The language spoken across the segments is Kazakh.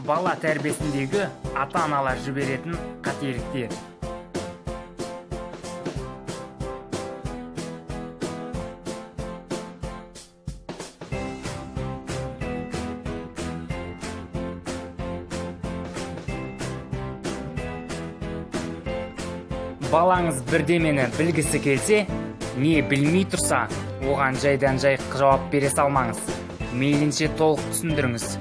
Бала тәрбиесіндегі ата-аналар жіберетін қателіктер. Балаңыз бірдемені білгісі келсе, не білмей тұрса, оған жайдан-жай жауап бере салмаңыз. Мейлінше толық түсіндіріңіз.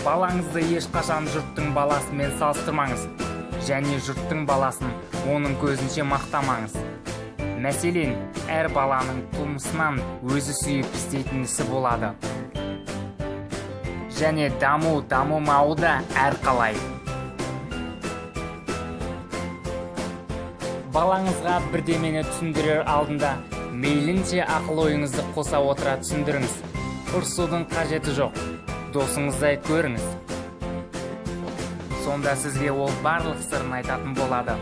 Балаңызды ешқашан жұрттың баласымен салыстырмаңыз және жұрттың баласын оның көзінше мақтамаңыз. Мәселен, әр баланың тумысынан өзі сүйіп істейтін ісі болады. Және даму-дамымауы да әрқалай. Балаңызға бірдемені түсіндірер алдында мейлінше ақыл ойыңызды қоса отыра түсіндіріңіз. Ұрсудың қажеті жоқ. Досыңыздай көріңіз. Сонда сізге ол барлық сырын айтатын болады.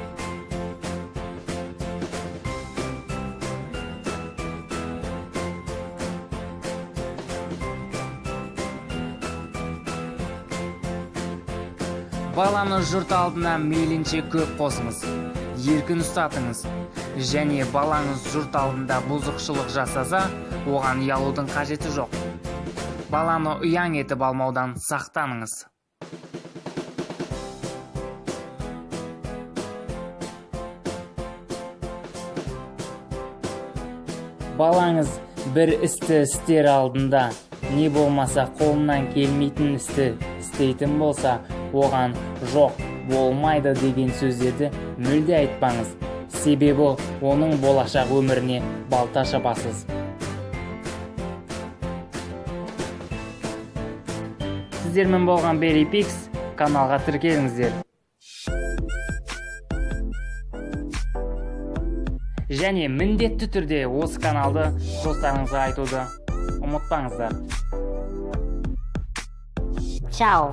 Баланы жұрт алдына мейлінше көп қосыңыз, еркін ұстатыңыз. Және балаңыз жұрт алдында бұзықшылық жасаса, оған ұялудың қажеті жоқ. Баланы ұяң етіп алмаудан сақтаныңыз. Балаңыз бір істі істер алдында, не болмаса қолынан келмейтін істі істейтін болса, оған жоқ, болмайды деген сөздерді мүлде айтпаңыз. Себебі оның болашақ өміріне балта шабасыз. Сіздермен болған Berry Pix, каналға тіркеліңіздер. Және міндетті түрде осы каналды достарыңызға айтуды ұмытпаңыздар. Чао.